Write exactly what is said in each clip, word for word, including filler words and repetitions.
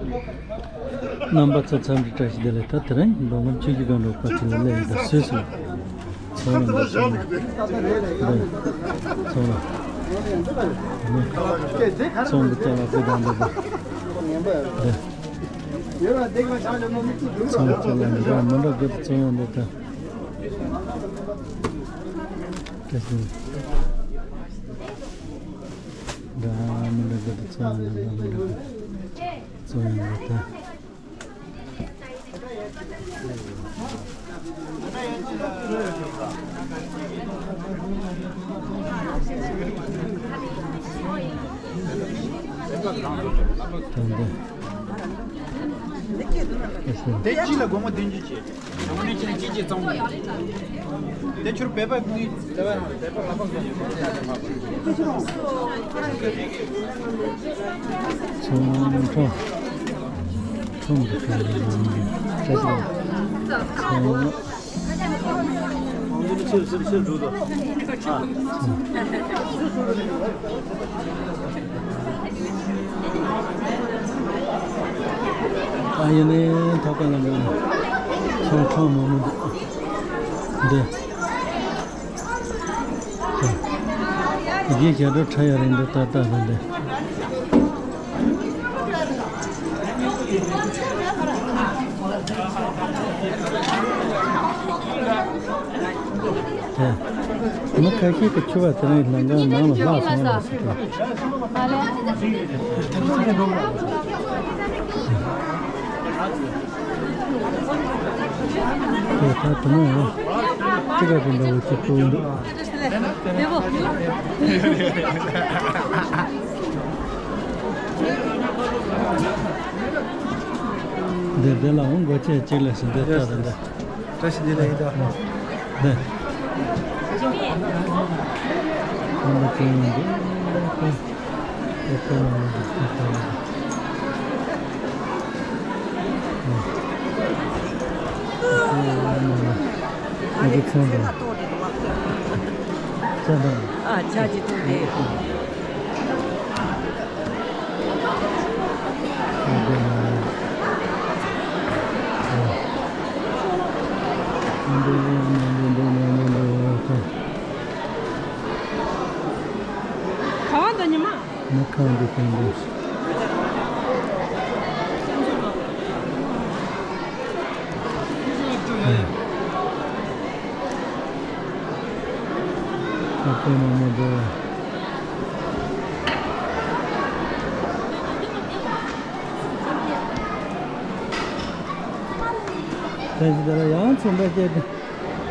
རྣམ་པ་ཚོ་འཚམས་འདྲི་བཀྲ་ཤིས་བདེ་ལེགས། ད་དེ་རིང་མདོ་ཁམས་ཆུ་བཞི་སྒང་དྲུག་པ་ཚོ་ལ་སླེབས་ཡོད། ད་སུད་སི་ལ་ཚོང་ར་འདི་ཚོང་ར་འདི་ཚོང་ར་ཚོང་གི་ཅ་ལག་དེ་དང་འདི་དང་འདི་ཚོང་གི་ཅ་ལག་འདི་འདྲ་མི་འདྲ་དགོས་ཚོང་ཡོང་འདི་ད། འདྲ་མི་འདྲ་དགོས་ཚོང་ཡོང་འདི་འདྲ་མི་འདྲ་ཚོང་ཡོང་འདི་ད། དེ་གཅིག་ལ་སྒོར་མོ་བདུན་ཅུ་བྱས། སྒོར་མོ་ནས་ཁྱེར་གཅིག་གཅིག་གཙང་པོ་ཡོད། དེ་ཁྱོད་བོད་པ་ཀུན་བོད་པ་རང་བོད་པ་ལག་པ་བཟོ་ཡོད། ཚོང་ཁྲོམ། ཁྲོམ་གྱི་ཁ་ལ་ཡོང་གི་ཅ་ཅ། ཚོང་། ཨ་ཡེ་ནས་ཐོག་ཁ་ལ་འགྲོ་ན་ཚོང་ཁྲོམ་མང་མོ་འདུག་འདི། རྒྱན་ཞབས་བྲོ་འཁྲབ་ཡ་རེད་འདི་ཏག་ཏག་རེད་འདི། དེ་མི་ཁ་ཤས་ཀྱིས་ཕྱུ་པ་དེ་རིང་ལམ་ཁ་ནང་ལ་ལྷག་སོང་ལ་ཟེར་ཏེ། དེ་ད་དུ་མ་ཡང་ཅི་ག་དེ་འདྲ་བོ་ཅིག་སྤྲོ་འདུག་འདི་འདི་ལའང་སྒོ་ཕྱེ་གཅིག་ལ་ཞིག་འདི་ལྟ་ར་འདི། བཀྲ་ཤིས་བདེ་ལེགས་ཡིན་ད། འདི། ཁོང་ལ་ཅི་ཡིན་འདི། ཨ་ཅག་ཅིག་ཐུག་དེ། ག་བ་འདི་ཉི་མ། མི་ཁ་འདི་ཁ་འདི། ཨ་ཁོ་མ་མ་འདི། ད་ཅི་ད་ལ་ཡང་ཚོང་པ་སྐྱེས་ཏེ།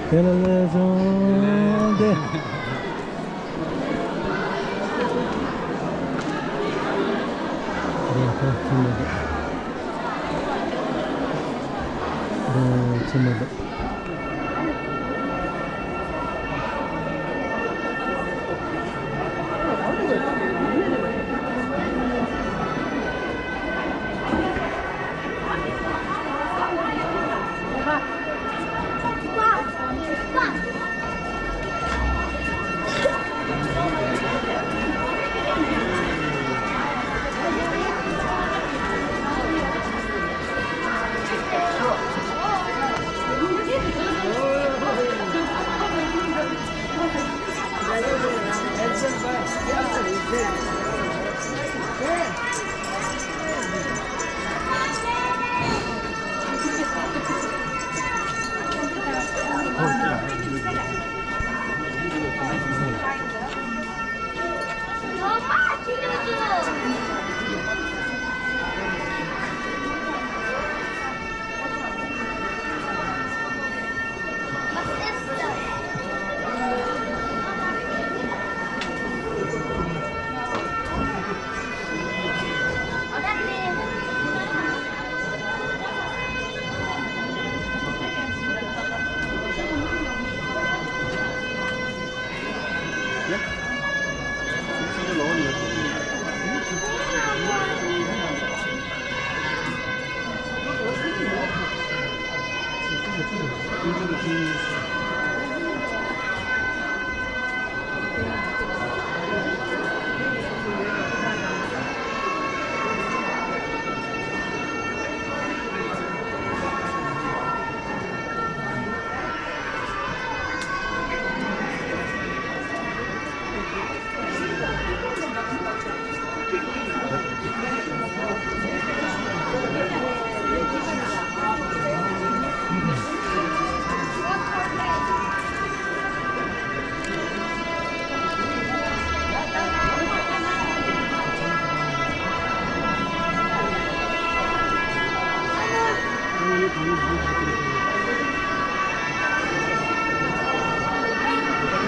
དེ་ལ་ལས་སོང་སྟེ། རེད་ད་ཚོང་པ་འདུག་རེད་ཚོང་པ་འདུག་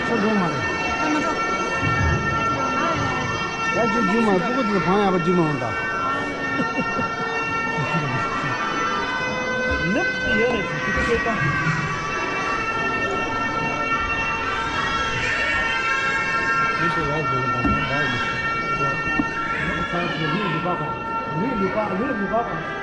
ཁྱོད་འགྲོ་མ་རེད། ད་ཅི་རྒྱུ་མ་རེད། སྤུ་གུ་དེ་བང་ཡག་པོ་རྒྱུ་མ་འོང་ད། ནུབ་ཡོད་རེད། ཁྱེད་ཀྱི་སྐད་གཏོང་། ཡིན་ཞེས་ཡར་འཛུལ་ལ་འདང་ངན་འདྲ་ཡིན། ནུབ་ཚང་གི་ལུས་ལུས་པ་གང་། ལུས་ལུས་པ་ལུས་ལུས་པ་གང་།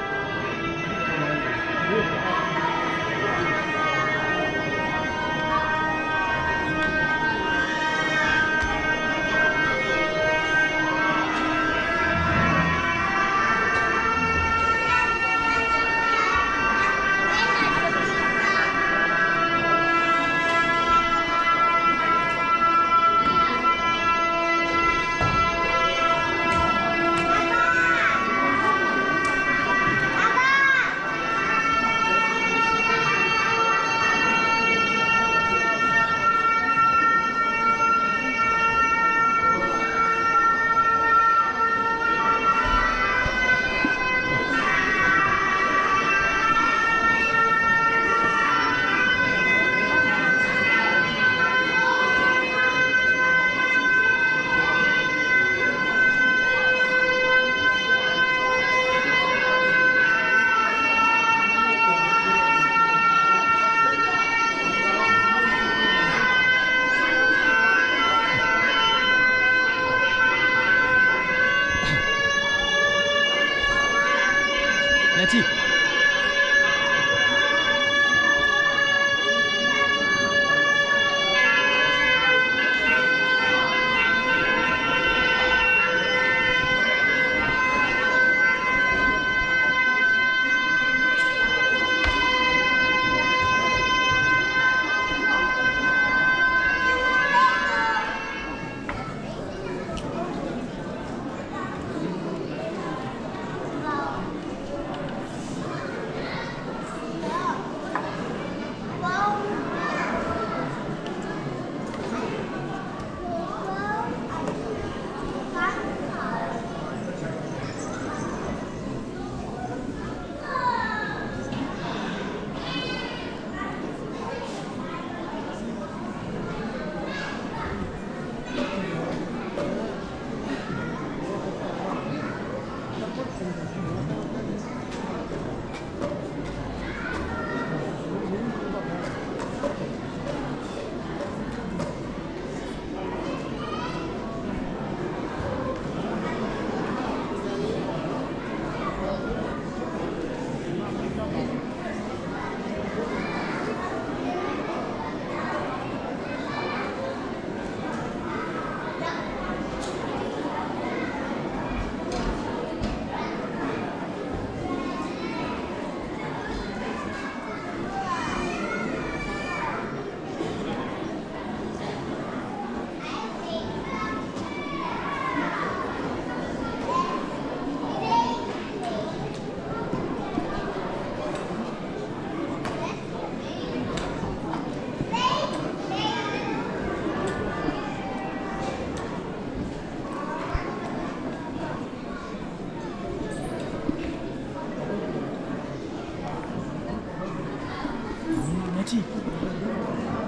ཉལ་ཁྲི།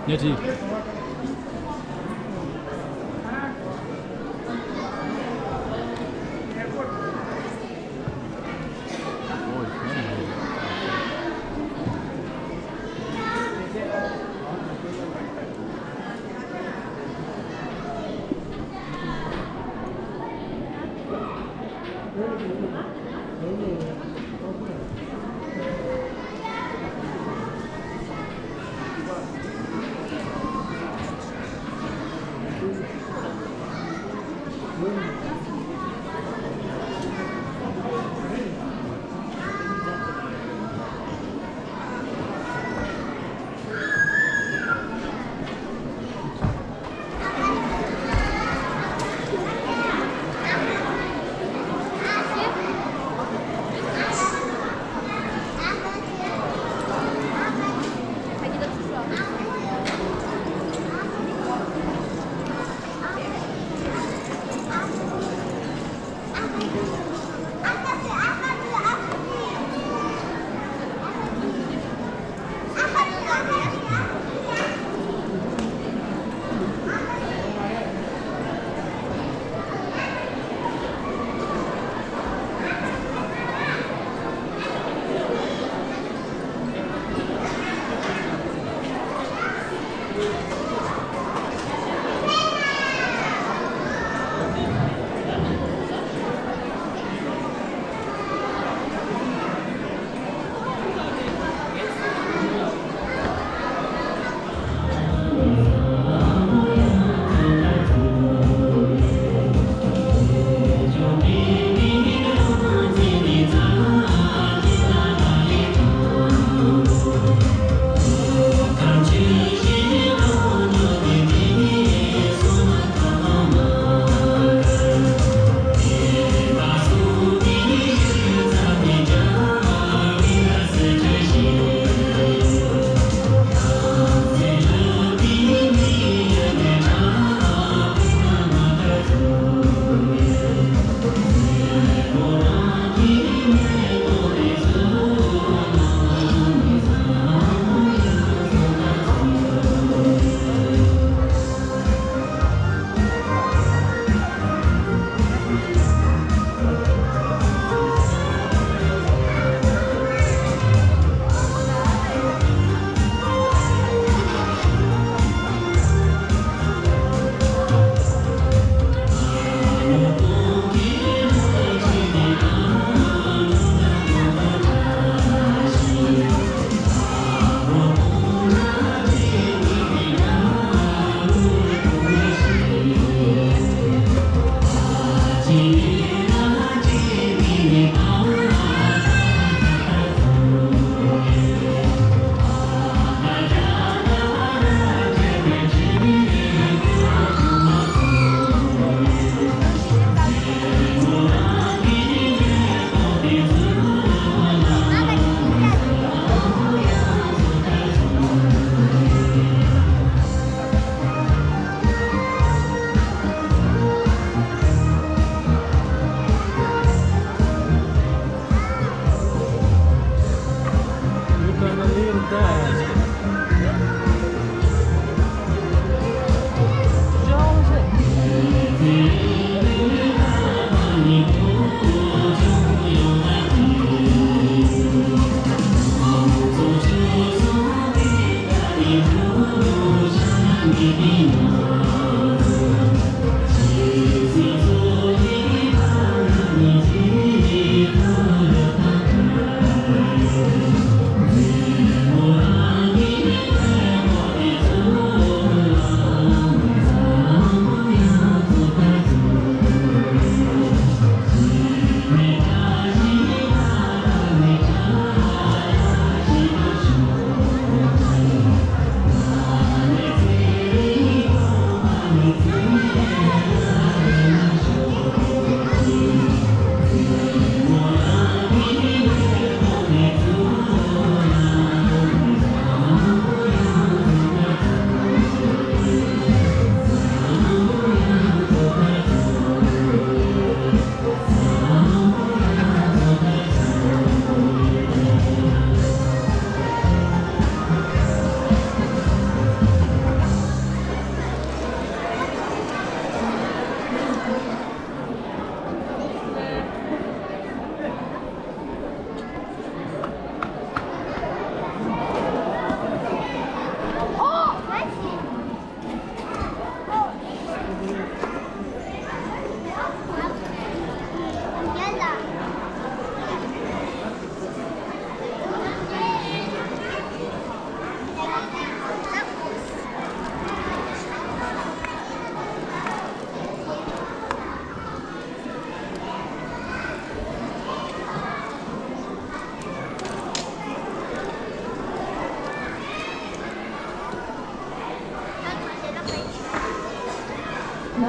ཉལ་ཁྲི། ཉལ་ཁྲི།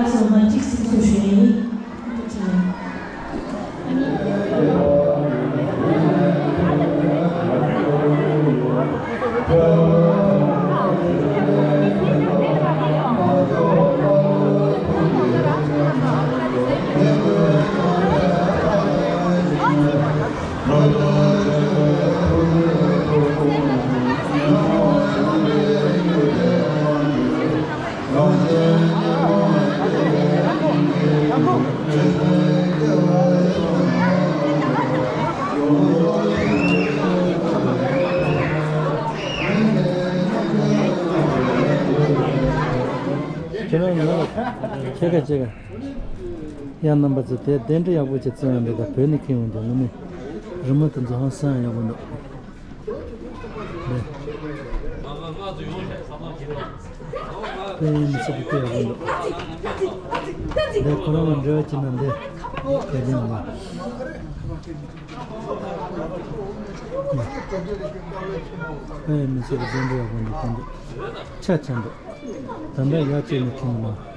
སོ་མ་གཅིག་གཟིགས་སུ་ཞུ་ཡིན། ཁྱེད་རང་ང་ལ་ཁྱེད་ཀ་ཁྱེད་ཀ་ཡང་རྣམ་པ་ཚོ་དེ་གདན་འདྲེན་ཡག་པོ་ཅིག་བཙལ་ཡོང་འདུག་ད་བོད་ནས་ཁྱེར་ཡོང་འདུག་ངོ་མ་རི་མོ་དེ་ཚོ་ཧང་སང་ཡག་པོ་འདུག་དཔེ་མི་སྲིད་པའི་དཔེ་ཡག་པོ་འདུག་འདི་ཁོ་རང་ལ་འབྲེལ་བ་བྱེད་ན་འདི་ག་རེ་ཡོང་བ། དཔེ་མི་སྲིད་པའི་གདན་འདྲེན་ཡག་པོ་འདུག་དེ་འདུག་ཆ་ཆེན་འདུག་ད་ལྟ་ཡར་བཅད་ནས་ཁྱེར་འདུག་མ།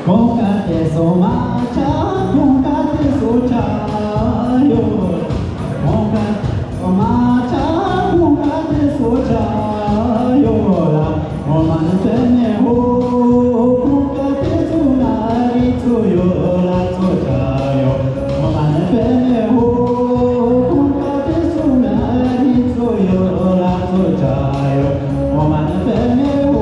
གོང་ཀ་དེ་སོ་མ་ཆ། གོང་ཀ་དེ་སོ་ཆ་ཡོ། གོང་ཀ་སོ་མ་ཆ། གོང་ཀ་དེ་སོ་ཆ་ཡོ་ལ། ཨོཾ་མ་ཎི་པདྨེ་ཧཱུྃ། གོང་ཀ་དེ་སོ་ང་རི་ཚོ་ཡོ་ལ་ཚོ་ཆ་ཡོ། ཨོཾ་མ་ཎི་པདྨེ་ཧཱུྃ། གོང་ཀ་དེ་སོ་ང་རི་ཚོ་ཡོ་ལ་ཚོ་ཆ་ཡོ། ཨོཾ་མ་ཎི་པདྨེ་ཧཱུྃ།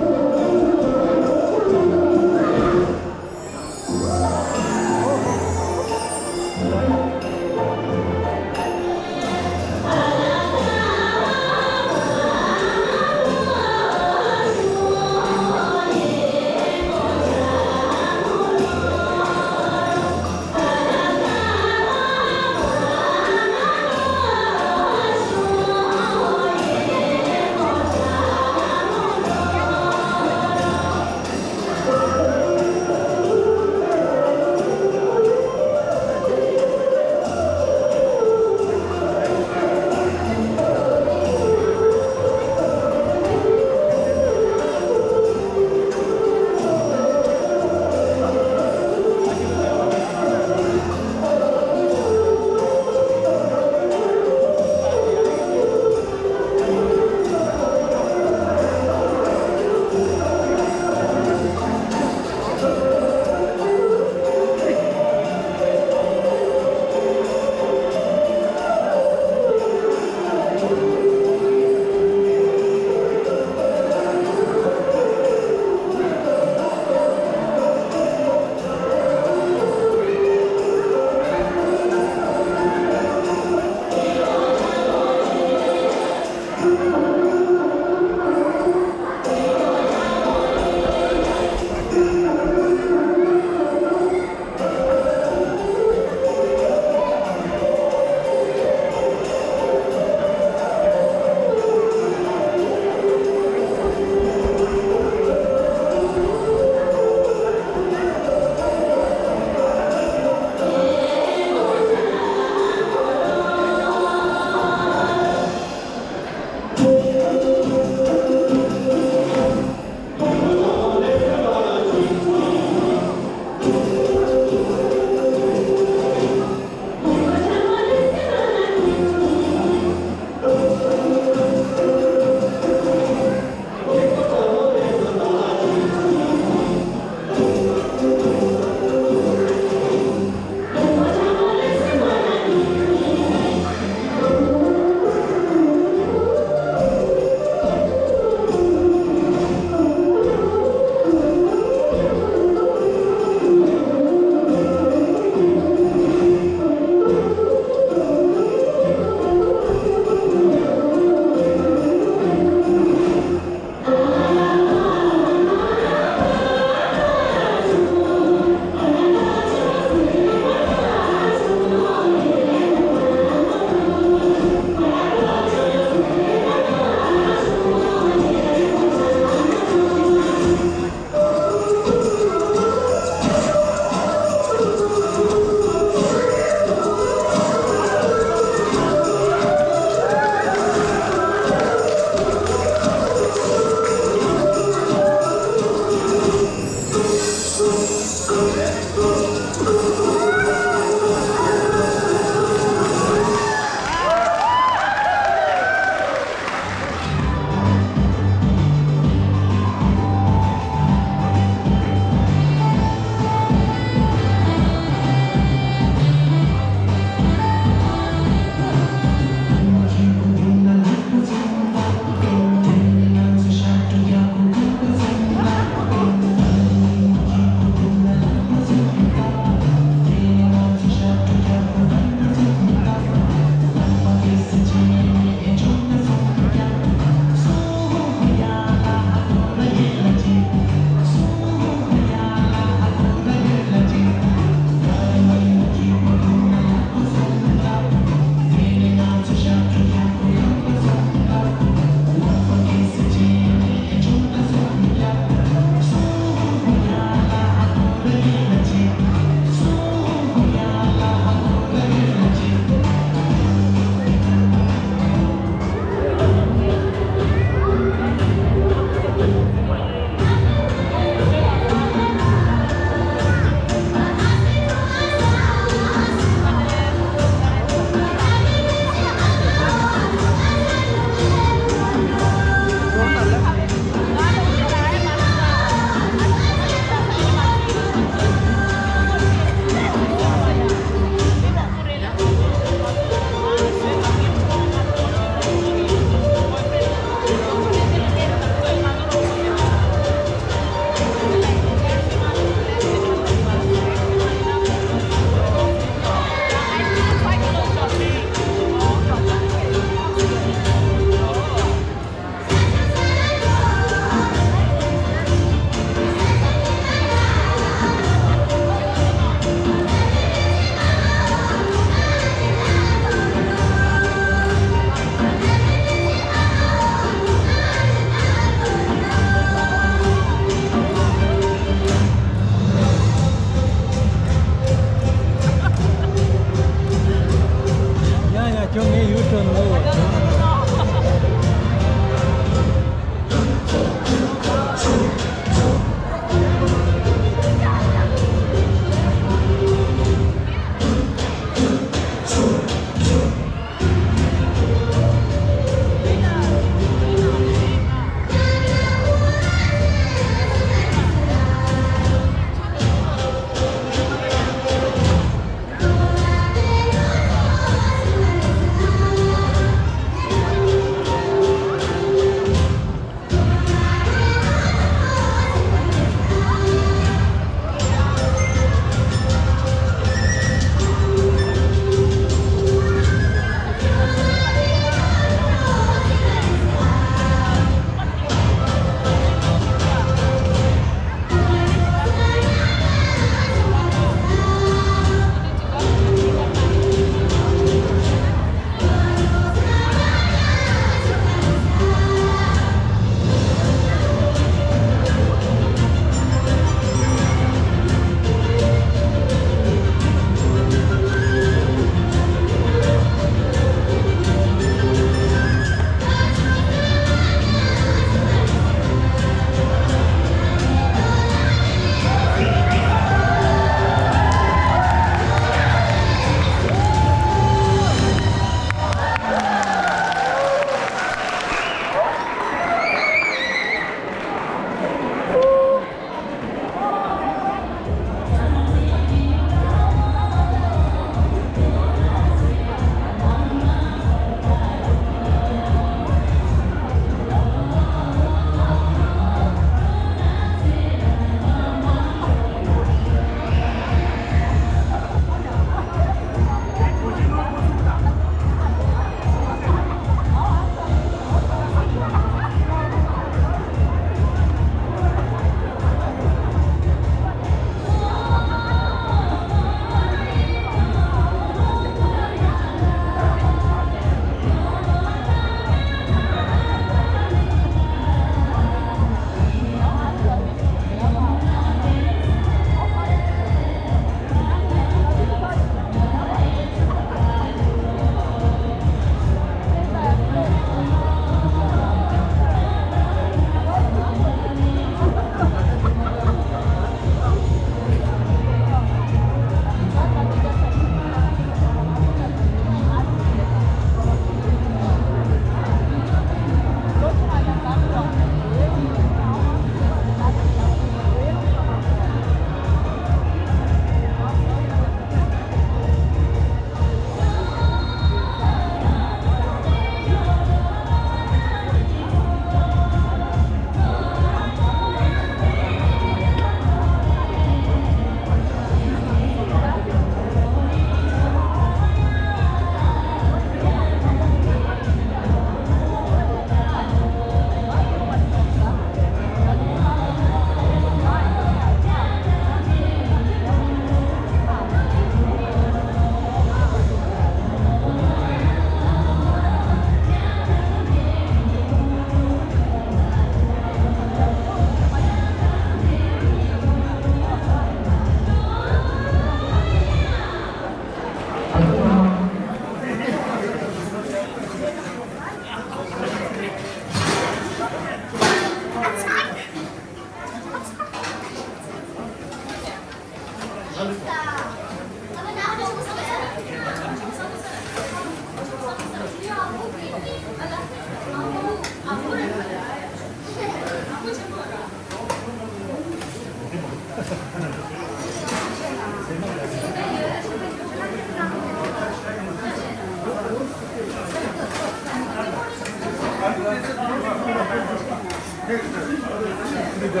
འོ་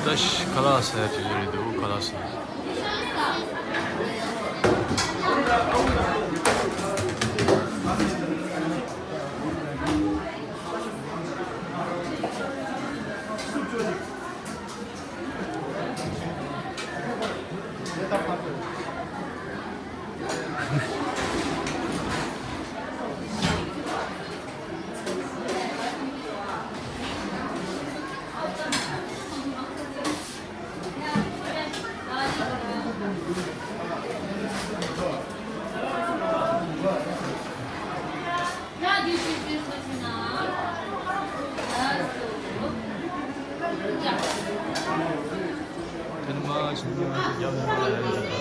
ད་ཤི་ཁ་ལག་ཟ་ཡ་དེ་རེད་འདུག་ཁ་ལག་ཟ། དེ་ནི་མ་ཞིག་ཡང་ཡང་ཡང་ཡང་ཡང་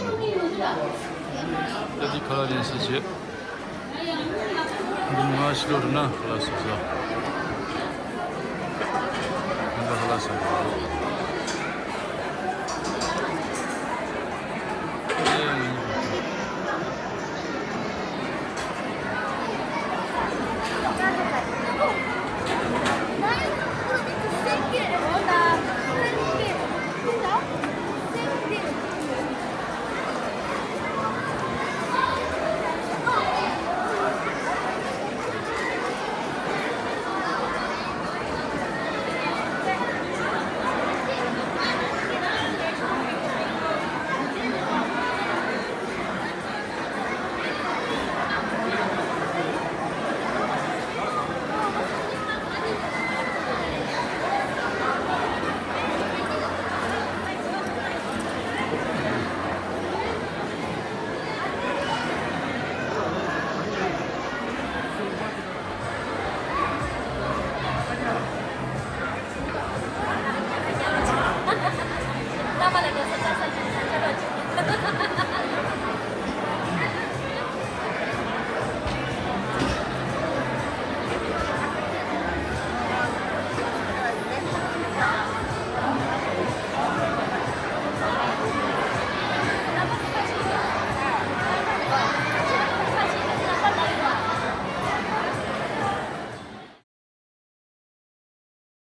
ད་དེ་ཁ་ལག་ལེན་སྲིད་བྱེད། འདི་མ་ཞིག་ལོ་རུ་ན་ཁ་ལག་སོ་སོ། འདི་ཁ་ལག་སོ་སོ།